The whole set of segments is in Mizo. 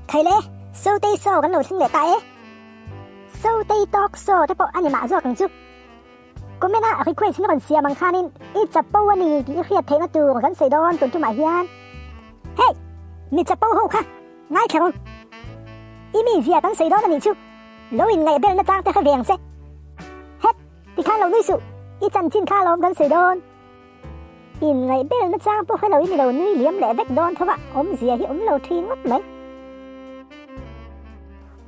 Khai le, Sotei Show kan lo thleng leh ta e. Sotei Talk Show te pawh a ni mah zawk ang chu. Comment a request na rawn siam ang khanin i chapo a ni tih i hriat theihna tur kan sawi dawn tun tumah hian. Hey! Mi chapo ho kha ngaithla ru. I mi zia kan sawi dawn a nih chu. Lo in ngaihbel na tang te kha veng che. Het! Tikhan lo nui suh. I chanchin kha alawm kan sawi dawn. Inngaih belna chang pawh hre loin i lo nui liam leh vek dawn tho a, awmzia hi awm lo thin ngawt mai.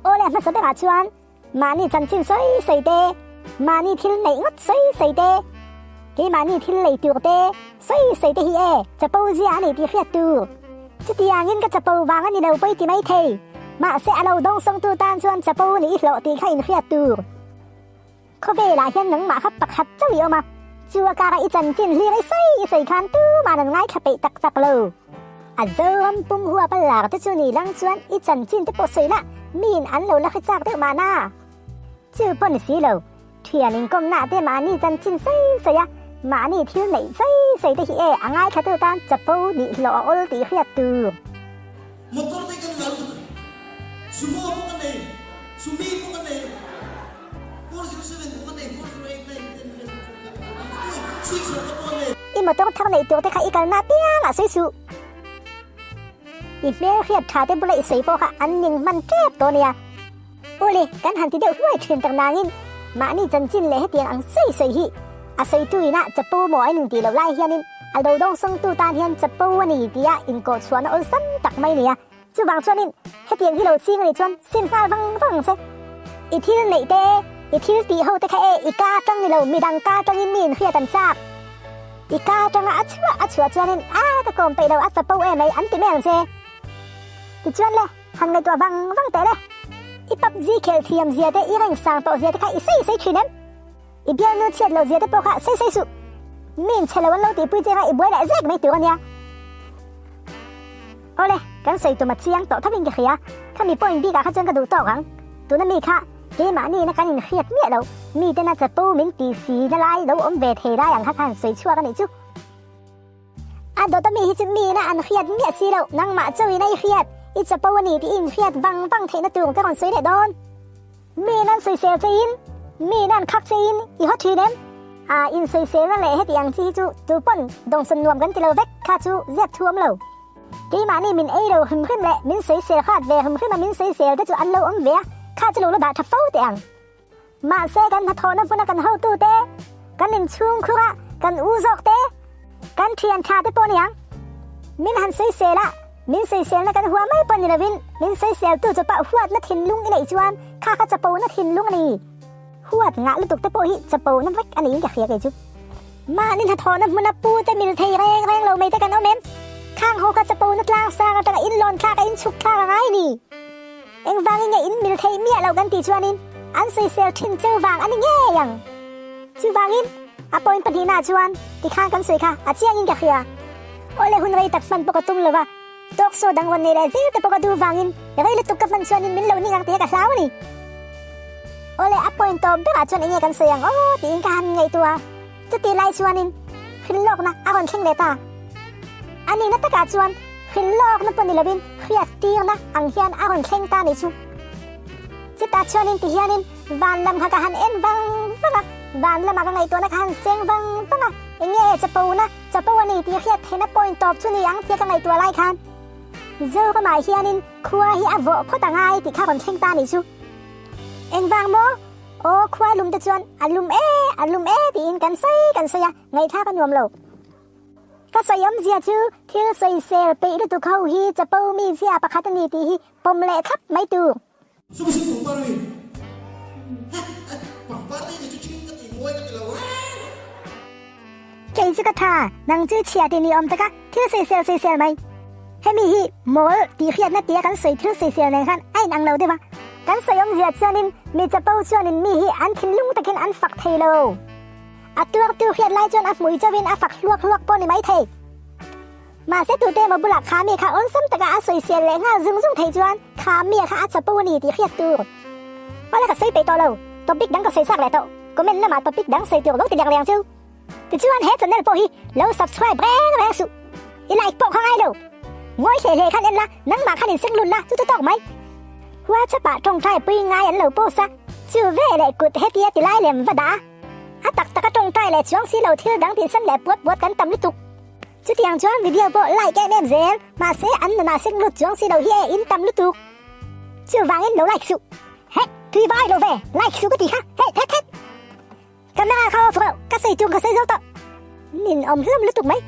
Aw le hmasa berah chuan mahni chanchin sawi sawi te, mahni thil neih ngawt sawi sawi te, keimahni thil lei tur te sawi sawi te hi e chapo zia a ni tih hriat tur. Chutiangin ka chapo vang a ni lo pawi ti mai thei, mahse a lo dawngsawngtu tan chuan chapo nih i hlawh tih kha inhriat tur. Khawvelah hian nangmah kha pakhat chauh i awm a, chu a kara i chanchin hlir i sawi i sawi khan tuman an ngaithla peih tak tak lo. A Zoram pum huap a lar te chu ni lang chuan i chanchin te pawh sawi lah miin an lo la hre chak deuh mahna. Chu pawh ni si lo, thian inkawmna te mahni chanchin sawi sawi a, mahni thil neih sawi sawi te hi e a ngaithla tu tan chapo nih hlawh a awl tih hriat tur. Motor te kan lal tuk. Sumo pawh ka nei, Sumi pawh ka nei, 407 pawh ka nei, 408, 9, 10, 11, 12, 13, 14, 6 pawh ka nei. I motor thar neih tur te kha i kalna apiang ah sawi suh. I hmel hriat tha te bula i sawi pawh kha an ning hman tep tawh nia. Ule, kan han ti deuh hluai thin tak nangin mahni chanchin leh hetiang ang sawi sawi hi a sawitu ina chapo maw a inang tih loh lai hianin a lo dawngsawngtu tan hian chapo a ni tia inkawhchhuahna awlsam tak mai nia. Chuvang chuanin hetiang hi lo ching a nih chuan sim nghal vang vang ang che. I thil neih te, i thil tih ho te kha e i ka atang ni lo, midang ka atangin mi inhriat an chak. I ka atanga a chhuah a chhuah chuanin a ka kawm peih lo a chapo em mai an ti mai ang che. Tichuan le. Han ngaihtuah vang vang teh le. I PUBG khel thiam zia te, i reng sang tawh zia te kha i sawi sawi thin em? I bialnu chhiat loh zia te pawh kha sawi sawi suh. Min chhe lo an lo tihpui che kha i buai leh zek mai tur a nia. Awle, kan sawi tum a chiang tawh thovin ka hria. Khami point bikah kha chuan ka duh tawk ang. Tuna mi kha keimahni na kan inhriat miah lo, miten a chapo min ti si na lai lo awm ve thei lai ang kha ka han sawi chhuak a nih chu. A dawt ami hi chu mi ina an hriat miah si loh, nangmah chauh ina i hriat, i chapo a ni tih i inhriat vang vang theihna tur ka rawn sawi leh dawn. Mi in an sawisel che in, mi in an khak che in i haw thin em? A insawiselna leh heti ang chi hi chu tu pawn dawngsawn nuam kan ti lo vek kha chu zep thu awm lo. Keimahni min ei lo hrim hrim leh min sawisel hrat ve hrim hrim a min sawisel te chu an lo awm ve a, kha chu lo la dah tha fo teh ang. Mahse kan hnathawhna hmuna kan hotute, kan inchhungkhura kan u zawkte, kan thian tha te pawh niang. Min han sawisel a, min sawiselna kan hua mai pawh ni lovin min sawiseltu chu pah huatna thinlung i neih chuan kha kha chapona thinlung a ni. Huat ngah lutuk te pawh hi chapona vek a niin ka hria kei chu. Mahni hnathawhna hmuna pute mil thei reng reng lo mai te kan awm em? Khang ho kha chapona tlang sang atanga inlawn thlak a inchhuk thlak a ngai ni. Engvangin nge in mil theih miah loh kan tih chuanin an sawisel thin cheu vang a ni ngei ang. Chuvangin a point pahnihnaah chuan tikhan kan sawi kha a chiangin ka hria. Awle hun rei tak hman pawh ka tum lo va, talk show dang rawn nei leh zel te pawh ka duh vangin rei lutuk ka hman chuanin min lo ning ang tih hi ka hlau a ni. Awle a point tawp berah chuan enge kan sawi ang aw tiin ka han ngaihtuah a, chutih lai chuanin hrilhlawkna a rawn thleng leh ta. A nihna takah chuan hrilhlawkna pawh ni lovin hriat tirna ang hian a rawn thleng ta nih chu. Chutah chuanin ti hianin van lam kha ka han en vang vang a, van lamah ka ngaihtuahna ka han seng vang vang a, enge chapona, chapo a ni tih hriat theihna point tawp chu ni ang tia ka ngaihtuah lai khan Zoramah hianin khua hi a vawh phawt a ngai tih kha rawn thleng ta nih chu. Engvang maw? Aw khua lum te chuan a lum e, a lum e tiin kan sawi kan sawi a, ngaihthlak a nuam lo. Ka sawi awmzia chu thil sawisel peih lutuk ho hi chapo mi zia pakhat a ni tih hi pawm leh thlap mai tur. Sum sum pangpar mi pangpar te ni chu thin ka ti mawi ka ti lo reng. Kei chu ka tha, nang chu chhia tih ni awm taka thil sawisel sawisel mai. Hemi hi mawl tih hriatna tia kan sawi thil sawisel nen khan a inang lo deuh a. Kan sawi awmzia chuanin mi chapo chuanin mi hi an thinlung takin an fak thei lo. A tuartu hriat lai chuan a hmui chauhin a fak hluak hluak pawh ni mai thei. Mahse tute emaw bulah kha mi kha awlsam taka a sawisel leh nghal zung zung thei chuan kha mi kha a chapo a ni tih hriat tur. Awle ka sawi peih tawh lo, topic dang ka sawi chak leh tawh, comment lamah topic dang sawi tur lo ti lek leh ang chu. Tichuan he channel pawh hi lo subscribe reng reng suh, i like pawh kha ngai lo. Ngawi hle hle khan en la, nangmah khan inseng lut la, chu chu tawk mai. WhatsApp ah tawngtai pui ngai an lo post a, chu ve leh kut hetia ti lai lem va dah a. A tak taka tawngtai leh chuang si lo thil dang tihsan leh puat puat kan tam lutuk. Chutiang chuan video pawh like em em zel, mahse an nunah seng lut chuang si lo hi e in tam lutuk. Chuvangin lo like suh. Heh, tui vai lo ve, like suh ka ti kha, heh thet thet. Camera kha off rawh, ka sawi tum ka sawi zo tawh. Nin awm hlawm lutuk mai.